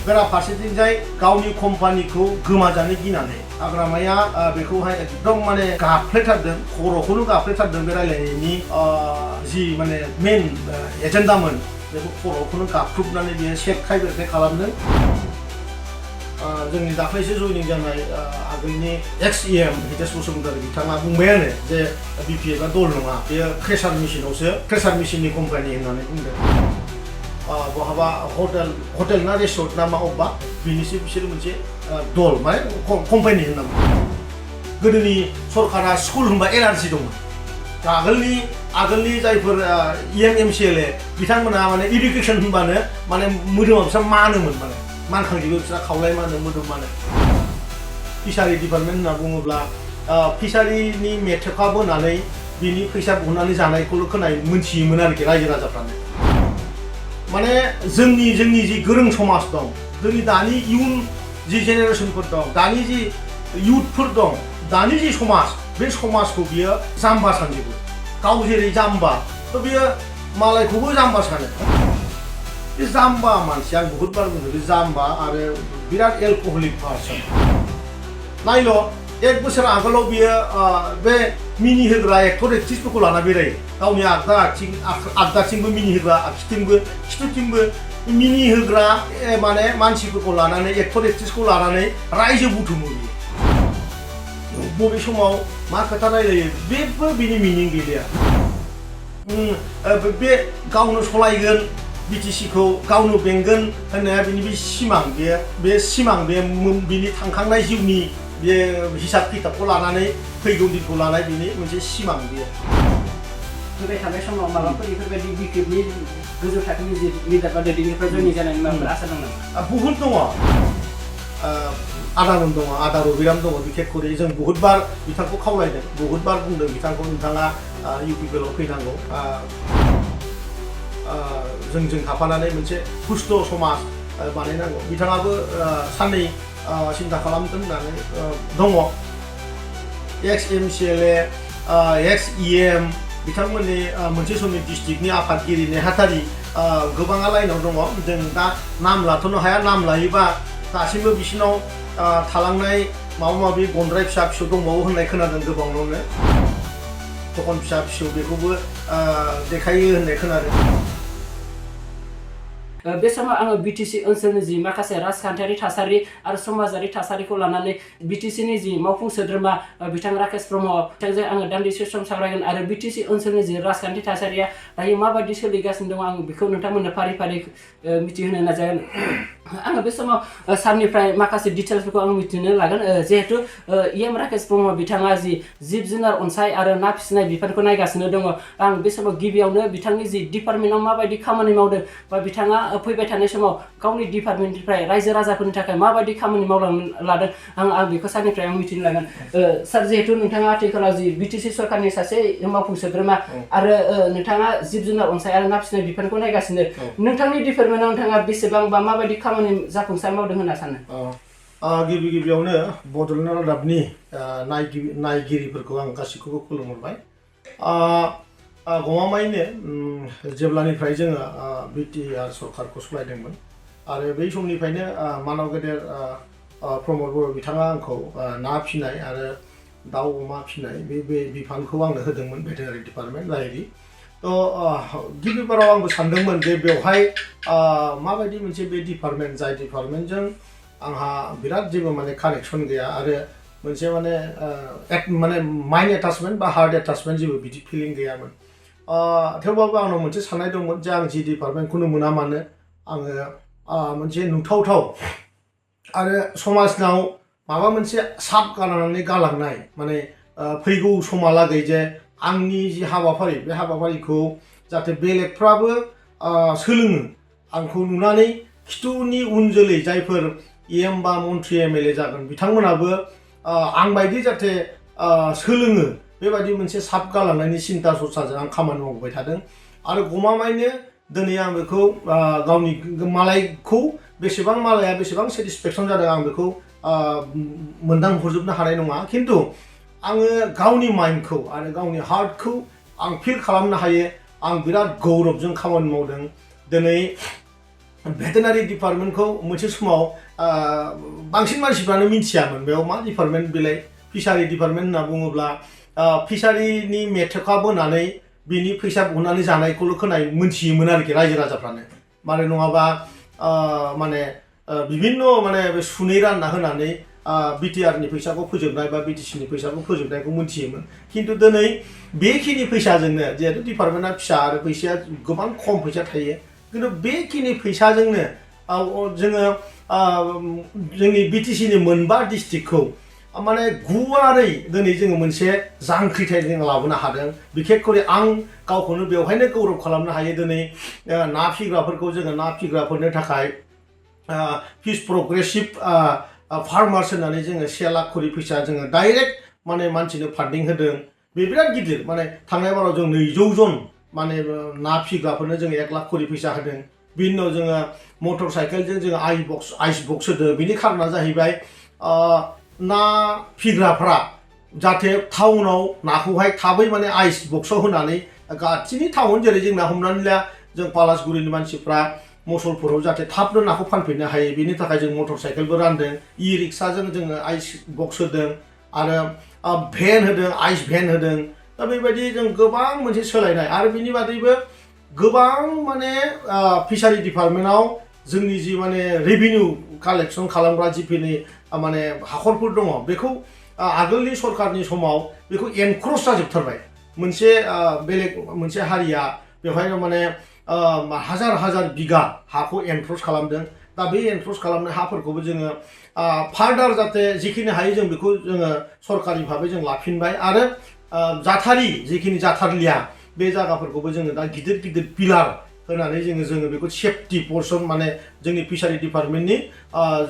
बेराफारसेथिंजाय गावनि कम्पानिखौ गोमाजानो गिनानै हाग्रामाया बेखौहाय एकदम माने गाफ्लेथारदों खर'खौनो गाफ्लेथारदों बे रायलायनायनि जि माने मेन एजेन्डामोन बेखौ खर'खौनो गाख्रुबनानै बियो सेरखाय बेरखाय खालामदों। जोंनि दाख्लैसो जयनिं जानाय आगोलनि एक्स EM हितेश बसुमतारी बिथाङा बुंबायानो जे BPLआ दल नङा बेयो क्रेसार मेसिननि कम्पानि होननानै बुंदों। बहाबा हटेल ना रेस्टुरेन्ट ना मा अबा बिनिसो बिसोर मोनसे दल माने कम्पानि होनना बुङो। गोदोनि सरकारा स्कुल होनबा एलार्जि दंमोन। आगोलनि जायफोर EM MCLA बिथांमोना माने इडुकेसन होनबानो माने मोदोमाव बिसोर मानोमोन माने मानखांजोबो बिसोर खावलाय मानो मोदोम मानो। फिसारि डिपार्टमेन्ट होनना बुङोब्ला फिसारिनि मेथ'खा बोनानै बिनि फैसा बहननानै जानायखौल' मोनथियोमोन आरोखि रायजो राजाफ्रानो। माने जोंनि जि गोरों समाज दं, जोंनि दानि इयुन जि जेनेरेसनफोर दं, दानि जि इयुथफोर दं, दानि जि समाज बे समाजखौ बियो जाम्बा सानजोबो। गाव जेरै जाम्बा थ' बियो मालायखौबो जाम्बा सानो। बे जाम्बा मानसि आं बहुत बार बुंदों बे जाम्बा आरो बिराद एलकहलिक पार्सन। नायल' 1 बोसोर आगोलाव बियो बे मिनि होग्रा एक्टर एक्ट्रिसफोरखौ लाना बेरायो। गावनि आगदाथिंबो मिनि होग्रा आगसिथिंबो खिथुथिंबो मिनि होग्रा माने मानसिफोरखौ लानानै एक्टर एक्ट्रिसखौ लानानै रायजो बुथुमो बियो। बबे समाव मा खोथा रायलायो बेबो बिनि मिनिं गैलिया। बे गावनो सलायगोन BTCखौ गावनो बेंगोन होननाया बिनि बे सिमां बे सिमां बिनि थांखांनाय जिउनि बे हिसाब खिथाबखौ लानानै फैगौ दिनखौ लानाय बिनि मोनसे सिमां बियो। फैबाय थानाय समाव माबाफोर बेफोरबायदि BPLनि गोजौ थाखोनि लिडार बा दैदेनगिरिफोरा जयनिं जानायनि माबाफोर आसा दं नामा? बहुद दङ। आदामोन दङ, आदा रबिराम दङ। बिखेखकरि जों बहुत बार बिथांखौ खावलायदों, बहुत बार बुंदों बिथांखौ नोंथाङा UPPLआव फैनांगौ। जोंजों थाफानानै मोनसे सुस्थ' समाज बानायनांगौ। बिथाङाबो साननै सिन्था खालामदों होननानै दङ। एक्स MCLA, एक्स EM बिथांमोननि मोनसे समनि डिस्ट्रिक्टनि आफादगिरि नेहाथारि गोबाङा लाइनाव दङ। जों दा नाम लाथ'नो हाया, नाम लायोबा दासिमबो बिसिनाव थालांनाय माबा माबि गन्द्राय फिसा फिसौ दंबावो होननाय खोनादों गोबाङावनो। थखन फिसा फिसौ बेखौबो देखायो होननाय खोनादों। बे समाव आङो BTC ओनसोलनि जि माखासे राजखान्थियारि थासारि आरो समाजारि थासारिखौ लानानै BTCनि जि मावफुं सोद्रोमा बिथां राकेश ब्रह्म बिथांजों आङो दान्दिसे सम सावरायगोन आरो BTC ओनसोलनि जि राजखान्थि थासारिया दायो माबायदि सोलिगासिनो दङ आं बेखौ नोंथांमोननो फारि फारि मिथिहोनो नाजागोन। आङो बे समाव सारनिफ्राय माखासे डिटेल्सफोरखौ आं मिथिनो लागोन। जिहेतु EM राकेश ब्रह्म बिथाङा जि जिब जुनार अनसाय आरो ना फिसिनाय बिफानखौ नायगासिनो दङ। आं बे समाव गिबियावनो बिथांनि जि डिपार्टमेन्टआव माबायदि खामानि मावदों बा बिथाङा फैबाय थानाय समाव गावनि डिपार्टमेन्टनिफ्राय रायजो राजाफोरनि थाखाय माबायदि खामानि मावलांनो लादों आं बेखौ सारनिफ्राय मिथिनो लागोन। सार जिहेतु नोंथाङा आथिखालाव जि BTC सरकारनि सासे मावफुं सोद्रोमा आरो नोंथाङा जिब जुनार अनसाय आरो ना फिसिनाय बिफानखौ नायगासिनो, नोंथांनि डिपार्टमेन्टआव नोंथाङा बेसेबां बा माबायदि खामानि जाफुंसार मावदों होनना सानो? गिबियावनो बड'लेण्ड रादाबनि नायगिरिफोरखौ आं गासैखौबो खुलुमहरबाय। गमामायैनो जेब्लानिफ्राय जोङो BTR सरकारखौ सालायदोंमोन आरो बै समनिफ्रायनो मानाव गेदेर प्रमद बर' बिथाङा आंखौ ना फिसिनाय आरो दाउ अमा फिसिनाय बे बिफानखौ आंनो होदोंमोन भेटेनारि डिपार्टमेन्ट लाहिरि। गिबि बाराव आंबो सानदोंमोन जे बेवहाय माबायदि मोनसे बे डिपार्टमेन्ट जाय डिपार्टमेन्टजों आंहा बिराद जेबो माने कानेक्सन गैया आरो मोनसे माने माइन्ड एटाचमेन्ट बा हार्ट एटाचमेन्ट जेबो बिदि फिलिं गैयामोन। थेवबाबो आंनाव मोनसे साननाय दंमोन जे आं जि डिपार्टमेन्टखौनो मोना मानो आङो मोनसे नुथावथाव आरो समाजनाव माबा मोनसे साब गालांनानै गालांनाय माने फैगौ समहालागै जे आंनि जि हाबाफारि बे हाबाफारिखौ जाहाथे बेलेगफ्राबो सोलोङो, आंखौ नुनानै खिथुनि उन जोलै जायफोर EM बा मन्त्रि MLA जागोन बिथांमोनाबो आंबायदि जाहाथे सोलोङो बेबायदि मोनसे साब गालांनायनि सिन्था सरसाजों आं खामानि मावबाय थादों। आरो गमामायैनो दिनै आं बेखौ गावनि मालायखौ मालाया बेसेबां सेटिसफेक्सन जादों आं बेखौ मोनदांहरजोबनो हानाय नङा। खिन्थु आङो गावनि माइन्डखौ आरो गावनि हार्टखौ आं फिल खालामनो हायो। आं बिराद गौरबजों खामानि मावदों। दिनै भेटेनारि डिपार्टमेन्टखौ मोनसे समाव बांसिन मानसिफ्रानो मिथियामोन बेयाव मा डिपार्टमेन्ट बेलाय फिसारि डिपार्टमेन्ट होनना बुङोब्ला फिसारिनि मेथ'का बोनानै बिनि फैसा बहननानै जानायखौल' मोनथियोमोन आरोखि रायजो राजाफ्रानो माने नङाबा माने बिभिन्न माने बे सुनै रानना होनानै बिटिआरनि फैसाखौ फोजोबनाय बा बिटिसिनि फैसाखौ फोजोबनायखौ मोनथियोमोन खिन्थु दिनै बेखिनि फैसाजोंनो जिहेतु डिपार्टमेन्टआ फिसा आरो फैसाया गोबां खम फैसा थायो खिन्थु बेखिनि फैसाजोंनो जोङो जोंनि बिटिसिनि मोनबा डिस्ट्रिक्टखौ माने गुवारै दिनै जोङो मोनसे जांख्रिथाय जों लाबोनो हादों बिखेखकरि आं गावखौनो बेवहायनो गौरब खालामनो हायो दिनै ना फिग्राफोरखौ जोङो ना फिग्राफोरनो थाखाय फिस प्रग्रेसिभ फार्मार्स होननानै जोङो 1 लाख करि फैसा जोङो डाइरेक्ट माने मानसिनो फान्डिं होदों बे बिराद गिदिर माने थांनाय बाराव जों 200 जन माने ना फिग्राफोरनो जों 1 लाख करि फैसा होदों बिनि उनाव जोङो मटर साइकेलजों जोङो आइस बक्स होदों बिनि खारना जाहैबाय ना फिग्राफ्रा जाहाथे टाउनाव नाखौहाय थाबै माने आइस बक्सआव होनानै गासिनि टाउन जेरै जोंना हमनानै ला जों पालासगुरिनि मानसिफ्रा मसलपुराव जाहाथे थाबनो नाखौ फानफैनो हायो बिनि थाखाय जों मटर साइकेलबो रानदों इ रिक्साजों जोङो आइस बक्स होदों आरो भेन होदों आइस भेन होदों दा बेबायदि जों गोबां मोनसे सोलायनाय आरो बिनि बादैबो गोबां माने फिसारि डिपार्टमेन्टआव जोंनि जि माने रेभिनिउ कालेक्सन खालामग्रा जिखिनि माने हाखरफोर दङ बेखौ आगोलनि सरकारनि समाव बेखौ एनक्रस जाजोबथारबाय मोनसे बेलेग मोनसे हारिया बेवहाय माने हाजार हाजार बिगा हाखौ एनक्रस खालामदों दा बे एनक्रस खालामनाय हाफोरखौबो जोङो फार्दार जाहाथे जिखिनि हायो जों बेखौ जोङो सरकारि भाबै जों लाफिनबाय आरो जाथारि जिखिनि जाथारलिया बे जायगाफोरखौबो जोङो दा गिदिर गिदिर पिलार होनानै जोङो बेखौ सेफटि पर्सन माने जोंनि फिसारि डिपार्टमेन्टनि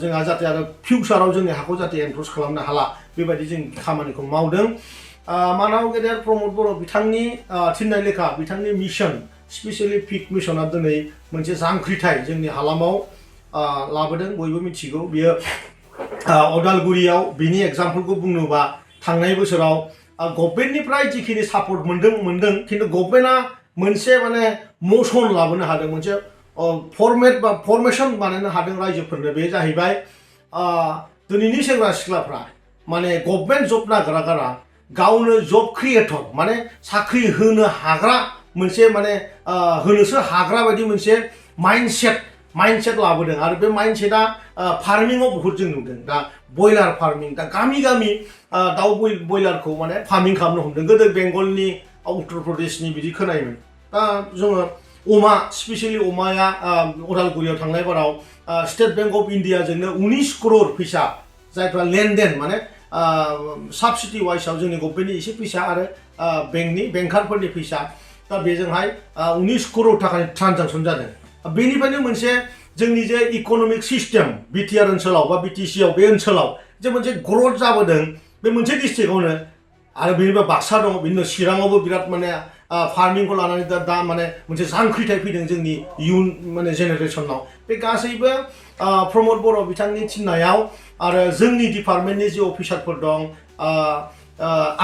जोंहा जाहाथे आरो फिउचाराव जोंनि हाखौ जाहाथे एनक्रस खालामनो हाला बेबायदि जों खामानिखौ मावदों मानाव गेदेर प्रमद बर' बिथांनि थिननाय लेखा बिथांनि मिशन स्पेसियेलि पिक मिशना दिनै मोनसे जांख्रिथाय जोंनि हालामाव लाबोदों बयबो मिथिगौ बियो अदालगुरियाव बिनि एग्जाम्पलखौ बुंनोबा थांनाय बोसोराव गभर्नमेन्टनिफ्राय जिखिनि सापर्ट मोनदों खिन्थु गभर्नमेन्टआ मोनसे माने मसन लाबोनो हादों मोनसे फर्मेट बा फर्मेशन बानायनो हादों रायजोफोरनो बे जाहैबाय दिनैनि सेंग्रा सिख्लाफ्रा माने गभर्नमेन्ट जब नागिरा गावनो जब क्रिएटर माने साख्रि होनो हाग्रा मोनसे माने होनोसो हाग्रा बायदि मोनसे माइन्डसेट लाबोदों आरो बे माइन्डसेटआ फार्मिंआव बहुत जों नुदों दा बयलार फार्मिं दा गामि गामि दाउ बयलारखौ माने फार्मिं खालामनो हमदों गोदो बेंगलनि उत्तर प्रदेशनि बिदि खोनायोमोन दा जोङो अमा स्पेसियेलि अमाया अदालगुरियाव थांनाय बाराव स्टेट बैंक अफ इन्डियाजोंनो 19 करोड़ फैसा जायफ्रा लेनदेन माने साबसिडि वाइसआव जोंनि गभर्नमेन्टनि एसे फैसा आरो बेंकारफोरनि फैसा दा बेजोंहाय 19 करोड़ थाखानि ट्रान्जेक्सन जादों बेनिफ्रायनो मोनसे जोंनि जे इक'नमिक सिस्टेम बिटिआर ओनसोलाव बा बिटिसिआव बे ओनसोलाव जे मोनसे ग्रथ जाबोदों बे मोनसे डिस्ट्रिक्टआवनो आरो बेनिफ्राय बाक्सा दङ बिनि उनाव चिराङावबो बिराद माने फार्मिंखौ लानानै दा माने मोनसे जांख्रिथाय फैदों जोंनि इयुन माने जेनेरेसनाव बे गासैबो प्रमद बर' बिथांनि थिननायाव आरो जोंनि डिपार्टमेन्टनि जे अफिसारफोर दं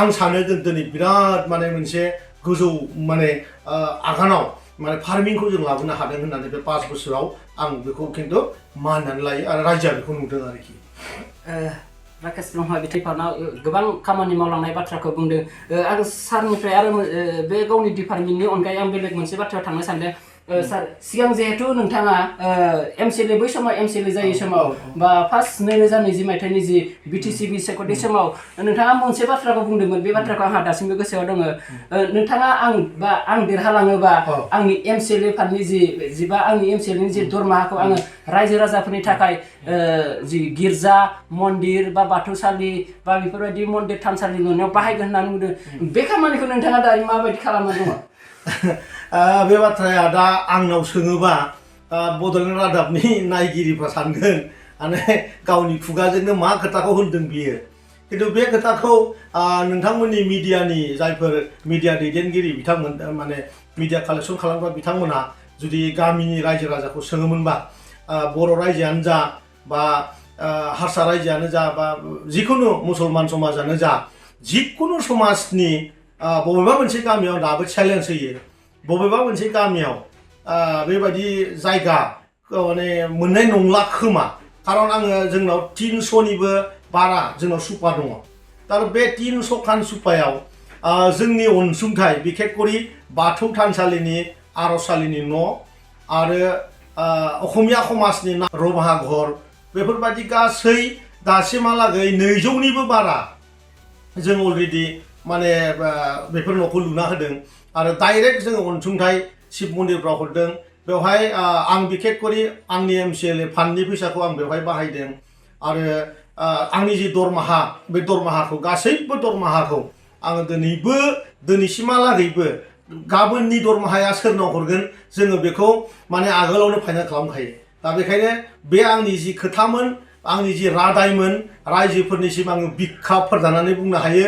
आं सानो दिनै बिराद माने मोनसे गोजौ माने आगानाव माने फार्मिंखौ जों लाबोनो हादों होननानै बे 5 बोसोराव आं बेखौ खिन्थु मानिनानै लायो आरो रायजोआ बेखौ नुदों आरोखि राकेश ब्रह्म बिथांमोना गोबां खामानि मावलांनाय बाथ्राखौ बुंदों आं सारनिफ्राय आरो बे गावनि डिपार्टमेन्टनि अनगायै आं बेलेग मोनसे बाथ्रायाव थांनो सानदों सार सिगां जिहेतु नोंथाङा एमसिएलए बै समाव एमसिएलए जायै समाव बा फार्स्ट 2020 मायथाइनि जि बिटिसि बिसायख'थि समाव नोंथाङा मोनसे बाथ्राखौ बुंदोंमोन बे बाथ्राखौ आंहा दासिमबो गोसोआव दङ नोंथाङा आं देरहालाङोबा आंनि एमसिएलए फान्डनि जिबा आंनि एमसिएलएनि जि दरमाहाखौ आङो रायजो राजाफोरनि थाखाय जि गिर्जा मन्दिर बा बाथौसालि बा बेफोरबायदि मन्दिर थानसालि लुनायाव बाहायगोन होननानै बुंदों बे खामानिखौ नोंथाङा दायो माबायदि खालामनानै दङ बे बाथ्राया दा आंनाव सोङोबा बड'लेण्ड रादाबनि नायगिरिफ्रा सानगोन माने गावनि खुगाजोंनो मा खोथाखौ होनदों बियो खिन्थु बे खोथाखौ नोंथांमोननि मिडियानि जायफोर मिडिया दैदेनगिरि बिथांमोन माने मिडिया कालेक्सन खालामग्रा बिथांमोना जुदि गामिनि रायजो राजाखौ सोङोमोनबा बर' रायजोआनो जा बा हारसा रायजोआनो जा बा जिखुनु मुसलमान समाजानो जा जिखुनु समाजनि बबेबा मोनसे गामियाव दाबो चेलेन्ज होयो बबेबा मोनसे गामियाव बेबायदि जायगा माने मोननाय नंला खोमा खारन आङो जोंनाव 300निबो बारा जोंनाव सुपा दङ दा बे 300 खान सुपायाव जोंनि अनसुंथाइ बिखेखकरि बाथौ थानसालिनि आर'जसालिनि न' आरो असमिया समाजनि रभाहा घर बेफोरबायदि गासै दासिमहालागै 200निबो बारा जों अलरेडि माने बेफोर न'खौ लुना होदों आरो डाइरेक्ट जोङो अनसुंथाइ शिब मन्दिरफ्राव हरदों बेवहाय आं बिखेखकरि आंनि MCLA फान्डनि फैसाखौ आं बेवहाय बाहायदों आरो आंनि जि दरमाहा बे दरमाहाखौ गासैबो दरमाहाखौ आङो दिनैसिमहालागैबो गाबोननि दरमाहाया सोरनाव हरगोन जोङो बेखौ माने आगोलावनो फाइनाल खालामखायो दा बेखायनो बे आंनि जि खोथामोन आंनि जि रादायमोन रायजोफोरनिसिम आङो बिखा फोरदाननानै बुंनो हायो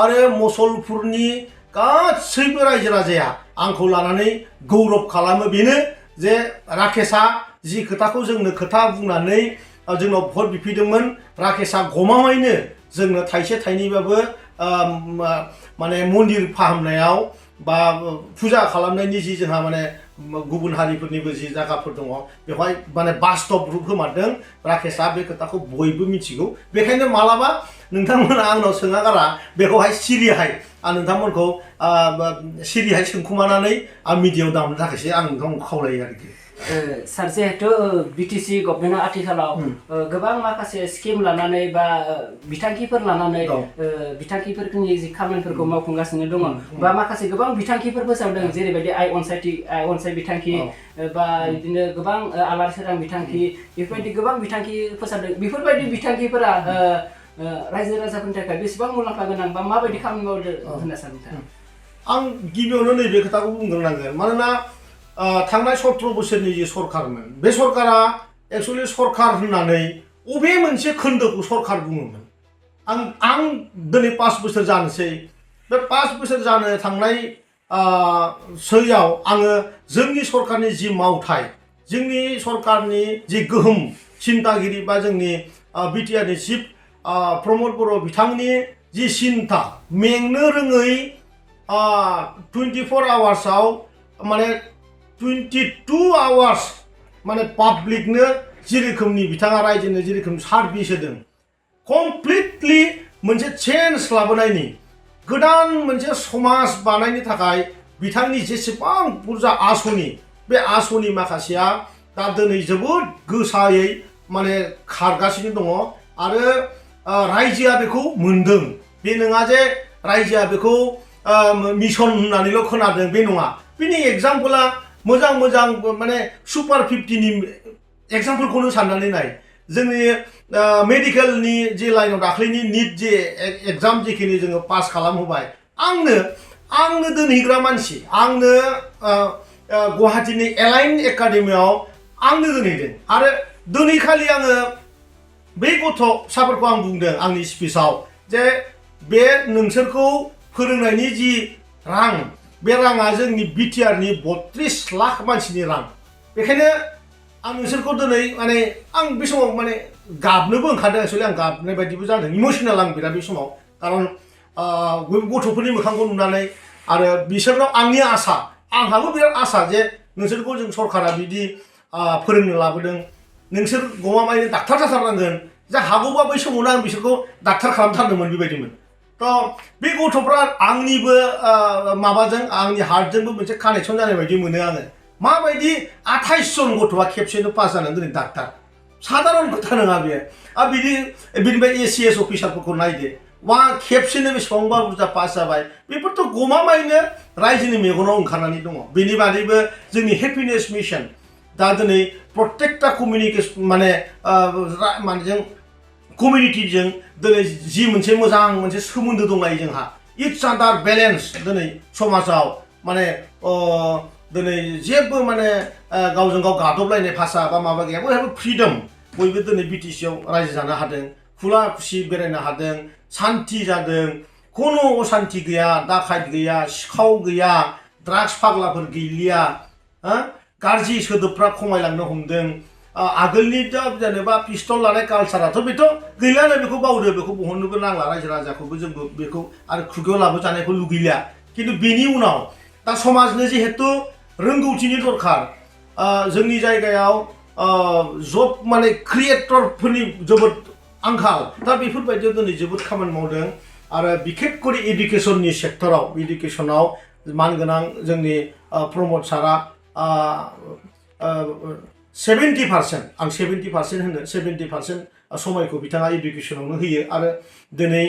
आरो मसलपुरनि गासैबो रायजो राजाया आंखौ लानानै गौरब खालामो बेनो जे राकेशआ जि खोथाखौ जोंनो खोथा बुंनानै जोंनाव भट बिफैदोंमोन राकेशआ गमामायैनो जोंनो थाइसे थाइनैबाबो माने मन्दिर फाहामनायाव बा फुजा खालामनायनि जि जोंहा माने गुबुन हारिफोरनिबो जि जायगाफोर दङ बेवहाय माने बास्तब रुप होमारदों राकेशआ बे खोथाखौ बयबो मिथिगौ बेखायनो मालाबा नोंथांमोना आंनाव सोङागारा बेखौहाय सिरिहाय आं नोंथांमोनखौ सिरिहाय सोंखुमानानै आं मिडियायाव दामनो थाखायसो आं नोंथांमोनखौ खावलायो आरोखि सार जिहेतु बिटिसि गभर्नमेन्टआ आथिखालाव गोबां माखासे स्किम लानानै बा बिथांखिफोर लानानै बिथांखिफोरनि जि खामानिफोरखौ मावफुंगासिनो दङ बा माखासे गोबां बिथांखिफोर फोसावदों जेरैबायदि आइ अनसाय बिथांखि बा बिदिनो गोबां आलारि सोरां बिथांखि बेफोरबायदि गोबां बिथांखि फोसावदों बेफोरबायदि बिथांखिफोरा रायजो राजाफोरनि थाखाय बेसेबां मुलाम्फा गोनां बा माबायदि खामानि मावदो होनना सानो नोंथाङा आं गिबियावनो नैबे खोथाखौ बुंग्रोनांगोन मानोना थांनाय 17 बोसोरनि जि सरकारमोन बे सरकारा एक्चुअलि सरकार होननानै अबे मोनसे खोन्दोखौ सरकार बुङोमोन आं दिनै 5 बोसोर जानोसै बे 5 बोसोर जानो थांनाय सैयाव आङो जोंनि सरकारनि जि मावथाय जोंनि सरकारनि जि गोहोम सिन्तागिरि बा जोंनि बिटिआरनि चिफ प्रमद बर' बिथांनि जि सिन्ता मेंनो रोङै 24 आवार्सआव माने 22 आवार्स माने पाब्लिकनो जि रोखोमनि बिथाङा रायजोनो जि रोखोमनि सार्भिस होदों कमप्लिटलि मोनसे चेन्ज लाबोनायनि गोदान मोनसे समाज बानायनो थाखाय बिथांनि जेसेबां बुरजा आसनि बे आसनि माखासेया दा दिनै जोबोद गोसायै माने खारगासिनो दङ आरो रायजोआ बेखौ मोनदों बे नङा जे रायजोआ बेखौ मिशन होननानैल' खोनादों बे नङा बेनि एग्जाम्पला मोजां माने सुपार 50नि एग्जाम्पलखौनो साननानै नाय जोंनि मेडिकेलनि जि लाइनाव दाख्लैनि निट जे एग्जाम जिखिनि जोङो पास खालामहोबाय आंनो दोनहैग्रा मानसि आंनो गुवाहाटीनि एलाइन एकाडेमियाव आंनो दोनहैदों आरो दोनहैखालि आङो बे गथ'साफोरखौ आं बुंदों आंनि स्पिचआव जे बे नोंसोरखौ फोरोंनायनि जि रां बे राङा जोंनि बिटिआरनि 32 लाख मानसिनि रां बेखायनो आं नोंसोरखौ दिनै माने आं बे समाव माने गाबनोबो ओंखारदों एक्चुअलि आं गाबनाय बायदिबो जादों इमोसनेल आं बिराद बे समाव खारन गथ'फोरनि मोखांखौ नुनानै आरो बिसोरनाव आंनि आसा आंहाबो बिराद आसा जे नोंसोरखौ जों सरकारा बिदि फोरोंनो लाबोदों नोंसोर गमामायैनो डाक्टार जाथारनांगोन जा हागौबा बै समावनो आं बिसोरखौ डाक्टार खालामथारदोंमोन बेबायदिमोन थ' बे गथ'फ्रा आंनिबो माबाजों आंनि हार्टजोंबो मोनसे कानेक्सन जानाय बायदि मोनो आङो माबायदि 28 जन गथ'आ खेबसेनो पास जानानै दिनै डाक्टार साधारन खोथा नङा बेयो आरो बिनिफ्राय ACS अफिसारफोरखौ नायदो खेबसेनो बेसेबांबा बुरजा पास जाबाय बेफोरथ' गमामायैनो रायजोनि मेगनाव ओंखारनानै दङ बेनि बादैबो जोंनि हेपिनेस मिशन दा दिनै प्रत्येकटा कमिउनिकेसन माने मानेजों कमिउनिटिजों दिनै जि मोनसे मोजां मोनसे सोमोन्दो दंलायो जोंहा इट्स आन्डार बेलेन्स दिनै समाजाव माने दिनै जेबो माने गावजों गाव गादबलायनाय भाषा बा माबा गैया बयहाबो फ्रिडम बयबो दिनै बिटिसिआव रायजो जानो हादों खुला खुसि बेरायनो हादों सान्ति जादों खुनु असान्ति गैया दाखायत गैया सिखाव गैया ड्राग्स फाग्लाफोर गैलिया गाज्रि सोदोबफ्रा खमायलांनो हमदों आगोलनि जेनेबा पिस्तल लानाय कालसाराथ' बेथ' गैलानो बेखौ बावदो बेखौ बहननोबो नांला रायजो राजाखौबो जोंबो बेखौ आरो खुगायाव लाबोजानायखौ लुगैलिया खिन्थु बेनि उनाव दा समाजनो जिहेतु रोंगौथिनि दरखार जोंनि जायगायाव जब माने क्रिएटरफोरनि जोबोद आंखाल दा बेफोरबायदियाव दिनै जोबोद खामानि मावदों आरो बिखेखकरि एडुकेसननि सेक्टराव एडुकेसनाव मानगोनां जोंनि प्रमद सारा 70% आं 70% होनो 70% समायखौ बिथाङा एडुकेसनावनो होयो आरो दिनै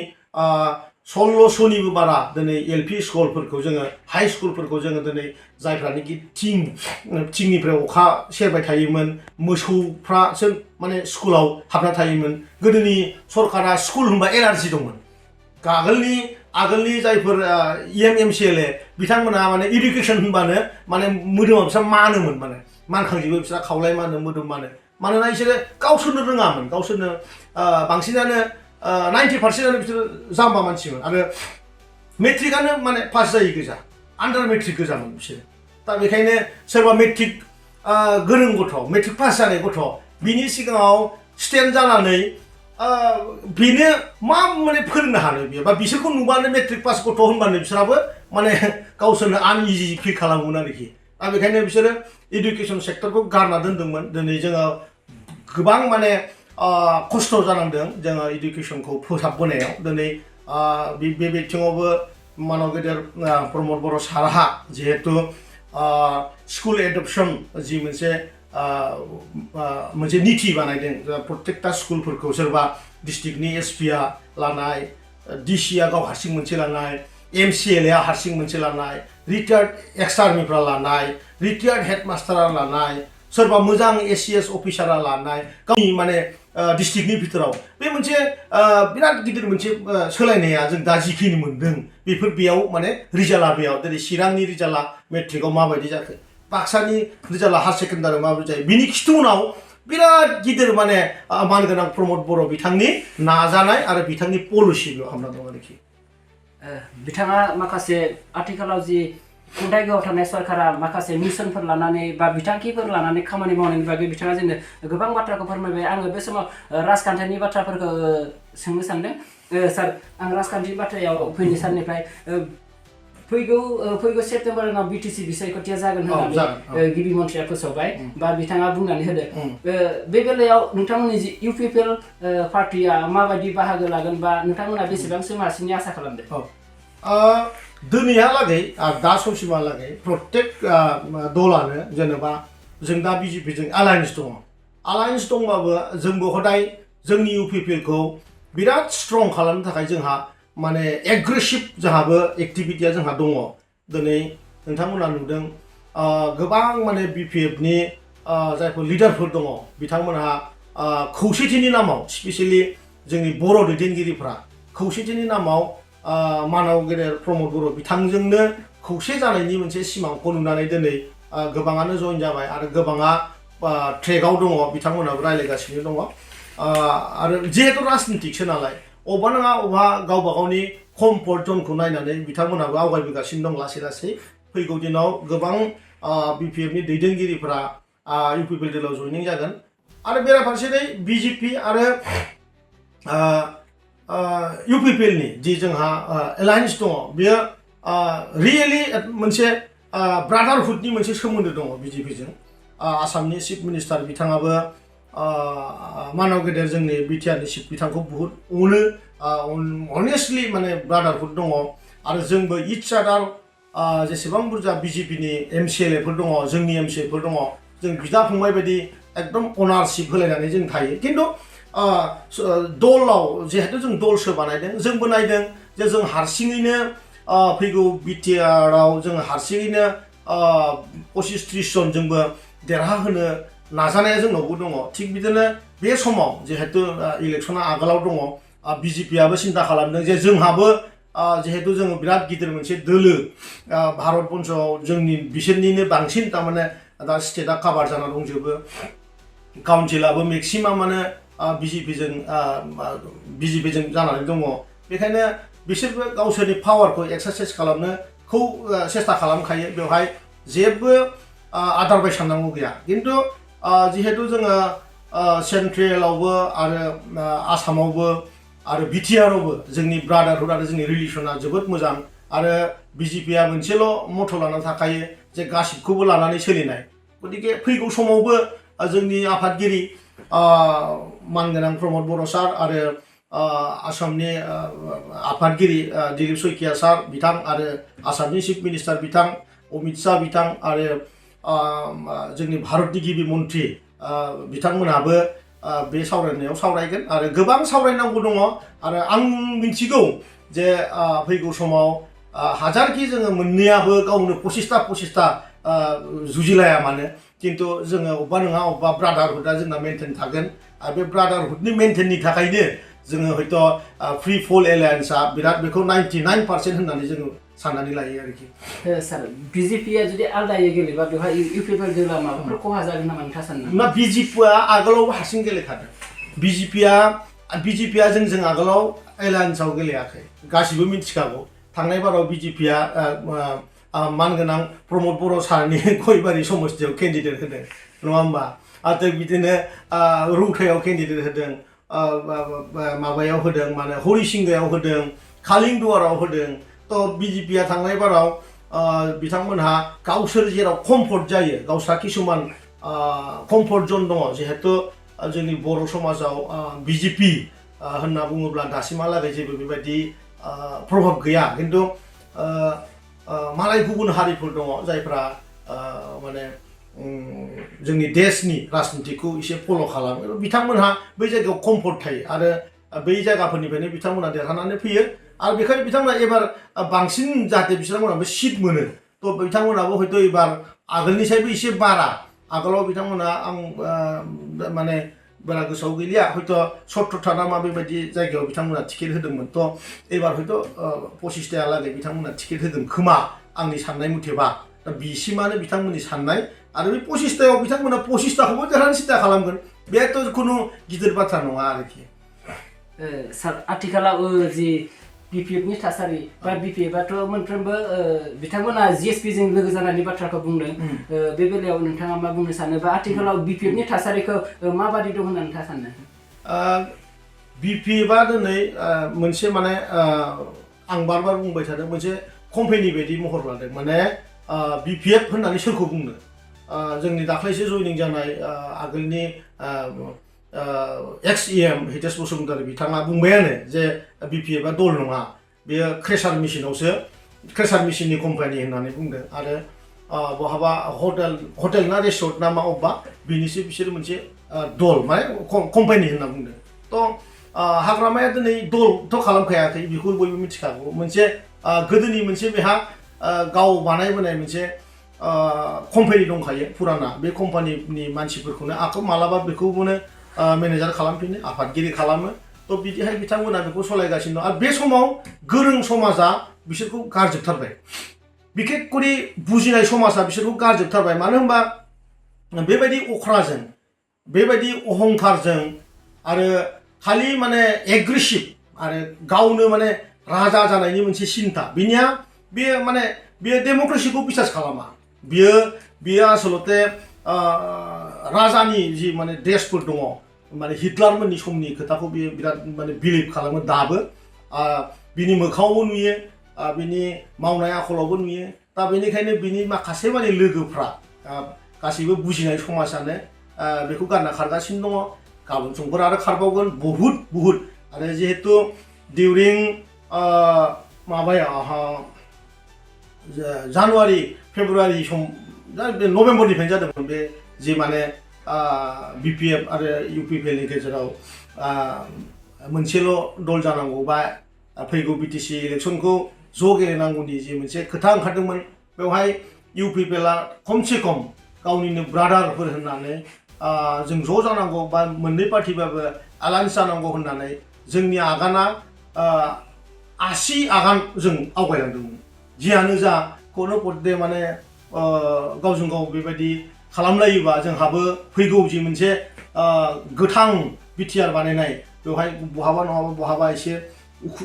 1600निबो बारा दिनै एलपि स्कुलफोरखौ जोङो हाई स्कुलफोरखौ जोङो दिनै जायफ्रानोखि थिंनिफ्राय अखा सेरबाय थायोमोन मोसौफ्रासो माने स्कुलाव हाबना थायोमोन गोदोनि सरकारा स्कुल होनबा एलार्जि दंमोन आगोलनि जायफोर एमएमसिएलए बिथांमोना माने एडुकेसन होनबानो माने मोदोमाव बिसोर मानोमोन माने मानखांजोबो बिसोर खावलाय मानो मोदोम मानो मानोना बिसोरो गावसोरनो रोङामोन गावसोरनो बांसिनानो 90%आनो बिसोर जाम्बा मानसिमोन आरो मेट्रिकआनो माने पास जायै गोजा आन्डार मेट्रिक गोजामोन बिसोरो दा बेखायनो सोरबा मेट्रिक गोरों गथ' मेट्रिक पास जानाय गथ' बिनि सिगाङाव स्टेन्ड जानानै बेनो मा माने फोरोंनो हानो बियो बा बिसोरखौ नुबानो मेट्रिक पास गथ' होनबानो बिसोराबो माने गावसोरनो आनइजि फिल खालामोमोन आरोखि दा बेखायनो बिसोरो एडुकेसन सेक्टरखौ गारना दोनदोंमोन दिनै जोङो गोबां माने खस्थ' जानांदों जोङो एडुकेसनखौ फोसाबबोनायाव दिनै बे बिथिङावबो मानव गेदेर प्रमद बर' सारहा जिहेतु स्कुल एडप्शन जि मोनसे निथि बानायदों प्रत्येकटा स्कुलफोरखौ सोरबा डिस्ट्रिक्टनि एसपिआ लानाय डिसिआ गाव हारसिं मोनसे लानाय एमसिएलए हारसिं मोनसे लानाय रिटायार्ड एक्स आर्मिफ्रा लानाय रिटायार्ड हेडमास्टारा लानाय सोरबा मोजां एसिएस अफिसारा लानाय गावनि माने डिस्ट्रिक्टनि भितराव बे मोनसे बिराद गिदिर मोनसे सोलायनाया जों दा जिखिनि मोन्दों बेफोर बेयाव माने रिजाल्टआ बेयाव जेरै चिरांनि रिजाल्टआ मेट्रिकआव माबायदि जाखो बाक्सानि रिजाल्टआ हायार सेकेन्डारियाव माबायदि जायो बिनि खिथुउनाव बिराद गिदिर माने मानगोनां प्रमद बर' बिथांनि नाजानाय आरो बिथांनि पलिसि बेयाव हाबना दं आरोखि बिथाङा माखासे आथिखालाव जि खुंथायगायाव थानाय सरकारा माखासे मिशनफोर लानानै बा बिथांखिफोर लानानै खामानि मावनायनि बागै बिथाङा जोंनो गोबां बाथ्राखौ फोरमायबाय आङो बे समाव राजखान्थिनि बाथ्राफोरखौ सोंनो सानदों सार आं राजखान्थिनि बाथ्रायाव फैनो साननिफ्राय फैगौ सेप्तेम्बराव बिटिसि बिसायख'थिया जागोन होननानै गिबि मन्थ्रिया फोसावबाय बा बिथाङा बुंनानै होदों बे बेलायाव नोंथांमोननि जि UPPL पार्टिया माबायदि बाहागो लागोन बा नोंथांमोना बेसेबांसो मासिनि आसा खालामदों दिनैहालागै दा समसिमहालागै प्रत्येक दलानो जेनेबा जों दा बिजेपिजों एलायन्स दंबाबो जोंबो हदाय जोंनि UPPLखौ बिराद स्ट्रं खालामनो थाखाय जोंहा माने एग्रेसिभ जोंहाबो एक्टिभिटिया जोंहा दङ दिनै नोंथांमोना नुदों गोबां माने BPFनि जायफोर लिडारफोर दङ बिथांमोनहा खौसेथिनि नामाव स्पेसियेलि जोंनि बर' दैदेनगिरिफ्रा खौसेथिनि नामाव मानव गेदेर प्रमद बर' बिथांजोंनो खौसे जानायनि मोनसे सिमांखौ नुनानै दिनै गोबाङानो जइन जाबाय आरो गोबाङा ट्रेकआव दङ बिथांमोनाबो रायज्लायगासिनो दङ आरो जिहेतु राजनितिकसो नालाय अबा नङा अबा गावबा गावनि कमफर्ट जनखौ नायनानै बिथांमोनाबो आवगायबोगासिनो दं लासै लासै फैगौ दिनाव गोबां BPFनि दैदेनगिरिफोरा UPPL दलाव जइनिं जागोन आरो बेराफारसेयै BJP आरो UPPLनि जि जोंहा एलायन्स दङ बेयो रियेलि मोनसे ब्रादारहुडनि मोनसे सोमोन्दो दङ BJPजों आसामनि चिफ मिनिस्टार बिथाङाबो मानव गेदेर जोंनि बिटिआरनि चिफ बिथांखौ बुहुत अनो अनेस्टलि माने ब्रादारहुड दङ आरो जोंबो इच आदार जेसेबां बुरजा BJPनि MCLAफोर दङ जोंनि MCAफोर दङ जों बिदा फंबाय बायदि एकदम अनारशिप होलायनानै जों थायो खिन्थु दलाव जिहेतु जों दलसो बानायदों जोंबो नायदों जे जों हारसिङैनो फैगौ बिटिआरआव जों हारसिङैनो 25-30 जन जोंबो देरहाहोनो नाजानाया जोंनावबो दङ थिग बिदिनो बे समाव जिहेतु इलेक्सना आगोलाव दङ BJPआबो सिन्था खालामदों जे जोंहाबो जिहेतु जोङो बिराद गिदिर मोनसे दोलो भारत बर्षआव जोंनि बिसोरनिनो बांसिन तारमाने दा स्टेटआ काभार जाना दंजोबो काउन्सिलाबो मेक्सिमामानो BJPजों जानानै दङ बेखायनो बिसोरबो गावसोरनि पावारखौ एक्सारसाइज खालामनोखौ सेस्था खालामखायो बेवहाय जेबो आदारबाय साननांगौ गैया खिन्थु जिहेतु जोङो सेन्ट्रेलावबो आरो आसामावबो आरो बिटिआरआवबो जोंनि ब्रादारहुड आरो जोंनि रिलेसना जोबोद मोजां आरो BJPआ मोनसेल' मथ' लानानै थाखायो जे गासिबखौबो लानानै सोलिनाय गतिके फैगौ समावबो जोंनि आफादगिरि मानगोनां प्रमद बर' सार आरो आसामनि आफादगिरि दिलीप सयकिया सार बिथां आरो आसामनि चिफ मिनिस्टार बिथां अमित शाह बिथां आरो जोंनि भारतनि गिबि मन्त्रि बिथांमोनहाबो बे सावरायनायाव सावरायगोन आरो गोबां सावरायनांगौ दङ आरो आं मिथिगौ जे फैगौ समाव हाजारखि जोङो मोननैयाबो गावनो पसिस्ता जुजिलाया मानो किन्तु जोङो अबेबा नङा अबेबा ब्रादारहुडआ जोंना मेनटेन थागोन आरो बे ब्रादारहुडनि मेनटेननि थाखायनो जोङो हयथ' फ्रि फल एलायन्सआ बिराद बेखौ 99% होननानै जोङो साननानै लायो आरोखि सार बिजेपिया जुदि आलदायै गेलेबा बेवहाय इउपिपिएल जोला माबाफोर खहा जागोन नामा नोंथाङा सानो ना बिजेपिया आगोलावबो हारसिं गेलेखादों बिजेपिया जोंजों आगोलाव एलायन्सआव गेलेयाखै गासिबो मिथिखागौ थांनाय बाराव बिजेपिया मानगोनां प्रमद बर' सारनि गयबारि समस्तियाव केन्डिडेट होदों नङा होमबा आरो बिदिनो रौतायाव केन्डिडेट होदों माबायाव होदों माने हरिसिंगायाव होदों कालिंदुवाराव होदों तो बिजेपिया थांनाय बाराव बिथांमोनहा गावसोर जेराव कम्फर्ट जायो गावस्रा किसुमान कम्फर्ट जन दङ जिहेतु जोंनि बर' समाजाव बिजेपि होनना बुङोब्ला दासिमहालागै जेबो बेबायदि प्रभाब गैया किन्तु मालाय गुबुन हारिफोर दङ जायफ्रा माने जोंनि देशनि राजनितिखौ एसे फल' खालामो बिथांमोनहा बै जायगायाव कम्फर्ट थायो आरो बै जायगाफोरनिफ्रायनो बिथांमोना देरहानानै फैयो आरो बेखायनो बिथांमोना एबार बांसिन जाहाथे बिथांमोनाबो सिट मोनो तो बिथांमोनाबो हयथ' एबार आगोलनिसायबो एसे बारा आगोलाव बिथांमोना आं माने बारा गोसोआव गैलिया हयथ' 70 ना मा बेबायदि जायगायाव बिथांमोना टिकेट होदोंमोन तो एबार हयथ' 25ताहालागै बिथांमोना टिकेट होगोन खोमा आंनि साननाय मथेबा दा बिसिमानो बिथांमोननि साननाय आरो बे 25तायाव बिथांमोना 25ताखौबो देरहानो सिन्था खालामगोन बेथ' खुनु गिदिर बाथ्रा नङा आरोखि सार आथिखालाव जि बिपिएफनि थासारि बा बिपिएफआथ' मोनफ्रोमबो बिथांमोना जिएसपिजों लोगो जानायनि बाथ्राखौ बुंदों बे बेलायाव नोंथाङा मा बुंनो सानो बा आथिखालाव बिपिएफनि थासारिखौ माबादि दं होनना नोंथाङा सानो बिपिएफआ दिनै मोनसे माने आं बार बुंबाय थादों मोनसे कम्पानि बायदि महर लादों माने बिपिएफ होननानै सोरखौ बुंनो जोंनि दाख्लैसो जयनिं जानाय आगोलनि XEM हितेश बसुमतारी बिथाङा बुंबायानो जे बिपिएफआ दल नङा बेयो क्रेसार मेसिननि कम्पानि होननानै बुंदों आरो बहाबा हटेल ना रिसर्ट ना मा अबेबा बेनिसो बिसोर मोनसे दल माने कम्पानि होनना बुंदों तो हाग्रामाया दिनै दलथ' खालामखायाखै बेखौ बयबो मिथिखागौ मोनसे गोदोनि मोनसे बेहा गाव बानायबोनाय मोनसे कम्पानि दंखायो फुराना बे कम्पानिनि मानसिफोरखौनो आखौ मालाबा बेखौनो मेनेजार खालामफिनो आफादगिरि खालामो तो बिदिहाय बिथांमोना बेखौ सलायगासिनो दं आरो बे समाव गोरों समाजा बिसोरखौ गारजोबथारबाय बिखेखकरि बुजिनाय समाजा बिसोरखौ गारजोबथारबाय मानो होनबा बेबायदि अख्राजों बेबायदि अहंकारजों आरो खालि माने एग्रेसिभ आरो गावनो माने राजा जानायनि मोनसे सिन्था बिनिया बेयो माने बेयो डेम'क्रेसिखौ बिसास खालामा बियो आसलते राजानि जि माने ड्रेसफोर दङ माने हिटलारमोननि समनि खोथाखौ बियो बिराद माने बिलिभ खालामो दाबो बिनि मोखाङावबो नुयो बिनि मावनाय आखलावबो नुयो दा बेनिखायनो बिनि माखासे माने लोगोफ्रा गासैबो बुजिनाय समाजानो बेखौ गारना खारगासिनो दङ गाबोन समफोर आरो खारबावगोन बहुद आरो जिहेतु डिउरिं माबाया जानुवारि फेब्रुवारि सम नभेम्बरनिफ्रायनो जादोंमोन बे जि माने बिपिएफ आरो इउपिपिएलनि गेजेराव मोनसेल' दल जानांगौ बा फैगौ बिटिसि इलेक्सनखौ ज' गेलेनांगौनि जि मोनसे खोथा ओंखारदोंमोन बेवहाय इउपिपिएलआ खमसे खम गावनिनो ब्रादारफोर होननानै जों ज' जानांगौ बा मोननै पार्टिबाबो एलायन्स जानांगौ होननानै जोंनि आगाना 80 आगान जों आवगायलांदोंमोन जियानो जा कोनो पदे माने गावजों गाव बेबायदि खालामलायोबा जोंहाबो फैगौ जि मोनसे गोथां बिटिआर बानायनाय बेवहाय बहाबा नङाबा बहाबा एसे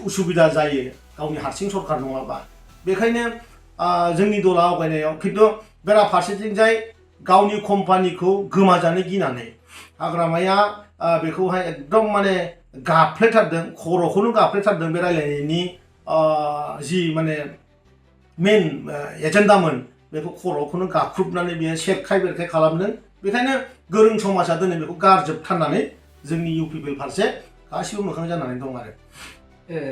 उसुबिदा जायो गावनि हारसिं सरकार नङाबा बेखायनो जोंनि दला आवगायनायाव खिन्थु बेराफारसेथिंजाय गावनि कम्पानिखौ गोमाजानो गिनानै हाग्रामाया बेखौहाय एकदम माने गाफ्लेथारदों खर'खौनो गाफ्लेथारदों बे रायलायनायनि जि माने मेन एजेन्डामोन बेखौ खर'खौनो गाख्रुबनानै बियो सेरखाय बेरखाय खालामदों बेखायनो गोरों समाजा दिनै बेखौ गारजोबथारनानै जोंनि UPPL फारसे गासिबो मोखां जानानै दं आरो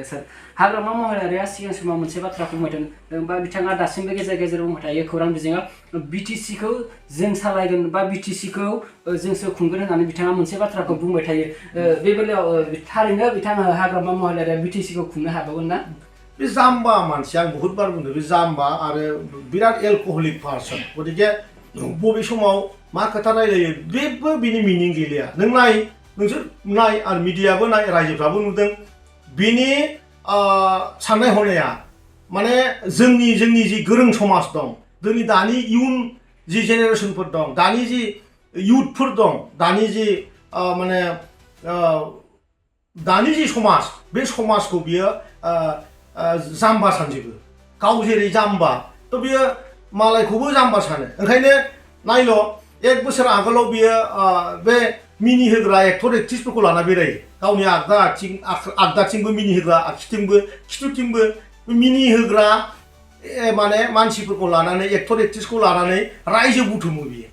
सार हाग्रामा महिलारिया सिगां समाव मोनसे बाथ्रा बुंबायदों बा बिथाङा दासिमबो गेजेर गेजेर बुंबाय थायो खौरां बिजोङाव BTCखौ जों सालायगोन बा BTCखौ जोंसो खुंगोन होननानै बिथाङा मोनसे बाथ्राखौ बुंबाय थायो बे बेलायाव थारैनो बिथाङा हाग्रामा महिलारिया BTCखौ खुंनो हाबावगोन ना बे जाम्बा मानसि आं बहुद बार बुंदों बे जाम्बा आरो बिराद एलकहलिक पार्सन गतिके बबे समाव मा खोथा रायलायो बेबो बिनि मिनिं गैलिया नों नाय नोंसोर नाय आरो मिडियाबो नाय रायजोफ्राबो नुदों बिनि साननाय हनाया माने जोंनि जि गोरों समाज दं जोंनि दानि इयुन जि जेनेरेसनफोर दं दानि जि इयुथफोर दं दानि जि माने दानि जि समाज बे समाजखौ बियो जाम्बा सानजोबो गाव जेरै जाम्बा थ' बियो मालायखौबो जाम्बा सानो ओंखायनो नायल' 1 बोसोर आगोलाव बियो बे मिनि होग्रा एक्टर एक्ट्रिसफोरखौ लाना बेरायो गावनि आगदाथिंबो मिनि होग्रा आगसिथिंबो खिथुथिंबो मिनि होग्रा माने मानसिफोरखौ लानानै एक्टर एक्ट्रिसखौ लानानै रायजो बुथुमो बियो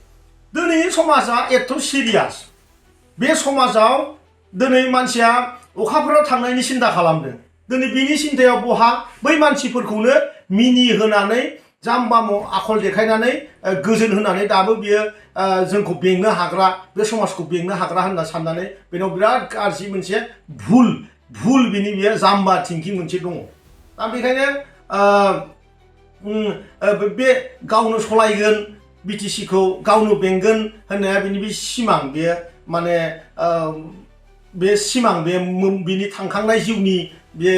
दिनै समाजा एथ' सिरियास बे समाजाव दिनै मानसिया अखाफोराव थांनायनि सिन्था खालामदों दिनै बिनि सिन्थायाव बहा बै मानसिफोरखौनो मिनि होनानै जाम्बा आखल देखायनानै गोजोन होनानै दाबो बियो जोंखौ बेंनो हाग्रा बे समाजखौ बेंनो हाग्रा होनना साननानै बेनाव बिराद गाज्रि मोनसे भुल बिनि बियो जाम्बा थिंकिं मोनसे दङ दा बेखायनो बे गावनो सलायगोन BTCखौ गावनो बेंगोन होननाया बिनि बे सिमां बेयो माने बे सिमां बिनि थांखांनाय जिउनि बे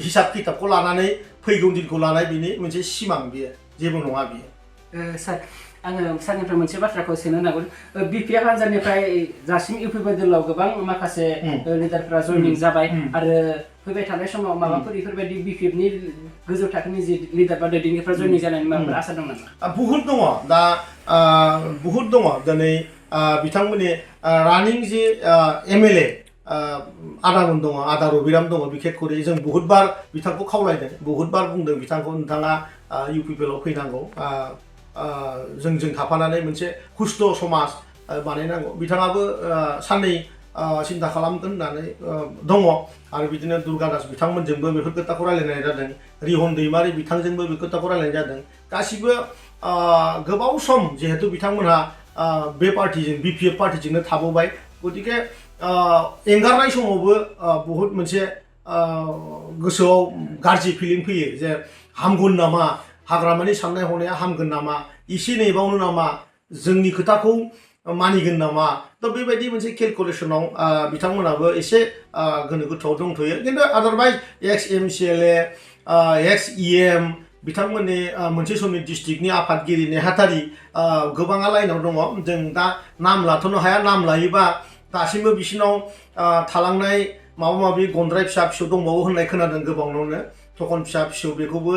हिसाब किताबखौ लानानै फैगौ दिनखौ लानाय बिनि मोनसे सिमां बेयो जेबो नङा बियो सार आङो सारनिफ्राय मोनसे बाथ्राखौ सोंनो नागिरदों BPL हान्जानिफ्राय दासिम UPPLआव गोबां माखासे लिडारफ्रा जयनिं जाबाय आरो फैबाय थानाय समाव माबाफोर बेफोरबायदि BPLनि गोजौ थाखोनि जि लिडार बा दैदेनगिरिफ्रा जयनिं जानायनि माबाफोर आसा दं नामा बहुद दङ दा बहुद दङ दिनै बिथांमोननि रानिं जि MLA आदामोन दङ आदा रबिराम दङ बिखेख करि जों बहुद बार बिथांखौ खावलायदों बहुद बार बुंदों बिथांखौ नोंथाङा UPPLआव फैनांगौ जोंजों थाफानानै मोनसे हुस्थ' समाज बानायनांगौ बिथाङाबो साननै सिन्था खालामगोन होननानै दङ आरो बिदिनो दुर्गादास बिथांमोनजोंबो बेफोर खोथाखौ रायलायनाय जादों रिहन दैमारि बिथांजोंबो बे खोथाखौ रायलायनाय जादों गासिबो गोबाव सम जिहेतु बिथांमोनहा बे पार्टिजों BPF पार्टिजोंनो थाबोबाय गतिके एंगारनाय समावबो बहुद मोनसे गोसोआव गाज्रि फिलिं फैयो जे हामगोन नामा हाग्रामानि साननाय हनाया हामगोन नामा एसे नेबावनो नामा जोंनि खोथाखौ मानिगोन नामा थ' बेबायदि मोनसे केलकुलेसनाव बिथांमोनाबो एसे गोनो गोथोआव दंथ'यो खिन्थु आदारवाइज ex-MCLA ex-EM बिथांमोननि मोनसे समनि डिस्ट्रिक्टनि आफादगिरि नेहाथारि गोबाङा लाइनाव दङ जों दा नाम लाथ'नो हाया नाम लायोबा दासिमबो बिसिनाव थालांनाय माबा माबि गन्द्राय फिसा फिसौ दंबावो होननाय खोनादों गोबांनावनो थखन फिसा फिसौ बेखौबो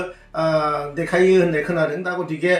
देखायो होननाय खोनादों दा गतिके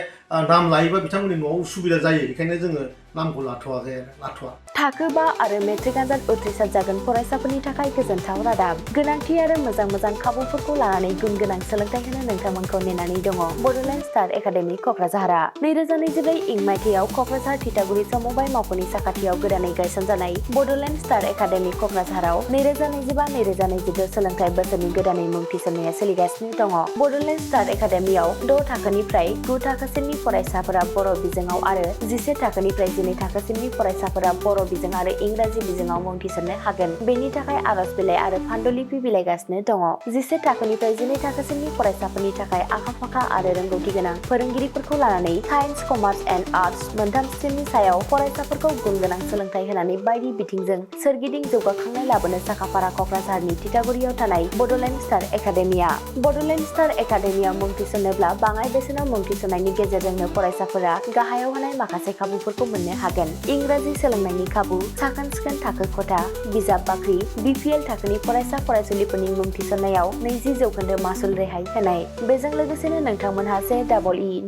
नाम लायोबा बिथांमोननि न'आव उसुबिदा जायो बेखायनो जोङो नामखौ लाथ'वाखै लाथ'वा थाखो 5 आरो मेट्रिक आनजाद उथ्रिसार जागोन फरायसाफोरनि थाखाय गोजोनथाव रादाब गोनांथि आरो मोजां खाबुफोरखौ लानानै गुन गोनां सोलोंथाइ होनो नोंथांमोनखौ नेनानै दङ बड'लेण्ड स्टार एकाडेमि क'क्राझारआ 2024 इं मायथाइयाव क'क्राझार थिथागुरि समबाय मावख'नि साखाथियाव गोदानै गायसनजानाय बड'लेण्ड स्टार एकाडेमि क'क्राझाराव 2025-2022 सोलोंथाइ बोसोरनि गोदानै मुं थिसननाया सोलिगासिनो दङ बड'लेण्ड स्टार एकाडेमियाव 6 थाखोनिफ्राय 9 थाखोसिमनि फरायसाफोरा बर' बिजोङाव आरो 11 थाखोनिफ्राय 12 थाखोसिमनि फरायसाफोरा बर' बिजों आरो इंराजि बिजोङाव मुं थिसननो हागोन बेनि थाखाय आरज बिलाइ आरो फान्डुलिपि बिलाइगासिनो दङ 11 थाखोनिफ्राय 12 थाखोसिमनि फरायसाफोरनि थाखाय आखा-फाखा आरो रोंगौथि गोनां फोरोंगिरिफोरखौ लानानै साइन्स कमार्स एन्ड आर्टस मोनथाम स्ट्रिमनि सायाव फरायसाफोरखौ गुन गोनां सोलोंथाइ होनानै बायदि बिथिंजों सोरगिदिं जौगाखांनाय लाबोनो साखाफारा क'क्राझारनि थिथागुरियाव थानाय Bodoland star academia Bodoland star एकाडेमियाव मुं थिसननोब्ला बाङाइ बेसेनाव मुं थिसननायनि गेजेरजोंनो फरायसाफोरा गाहायाव होनाय माखासे खाबुफोरखौ मोननो हागोन इंराजि सोलोंनायनि खाबु, साखोन-सिखोन थाखो खथा, बिजाब बाख्रि, BPL थाखोनि फरायसा फरायसुलिफोरनि मुं थिसननायाव 20% मासुल रेहाय होनाय। बेजों लोगोसेनो नोंथांमोनहा JEE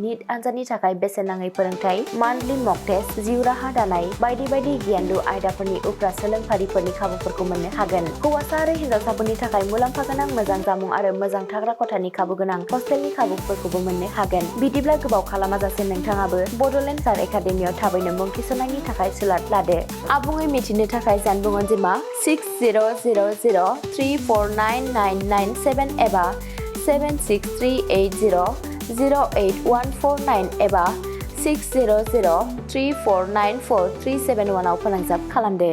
नीट आनजादनि थाखाय बेसेन नाङै फोरोंथाय, मान्थलि मक टेस्ट, जिउ राहा दानाय बायदि बायदि गियानलु आयदाफोरनि उफ्रा सोलोंफारिफोरनि खाबुफोरखौ मोननो हागोन। हौवासा आरो हिन्जावसाफोरनि थाखाय मुलाम्फा गोनां मोजां जामुं आरो मोजां थाग्रा खथानि खाबु गोनां हस्टेलनि खाबुफोरखौबो मोननो हागोन। बिदिब्ला गोबाव खालामाजासे नोंथाङाबो बड'लेण्ड स्टार एकाडेमियाव थाबैनो मुं थिसननायनि थाखाय सुलाद लादो। आबुङै मिथिनो थाखाय जानबुं अनजिमा 6000349997 एबा 7638008149 एबा 6003494371 आव फोनांजाब खालामदो।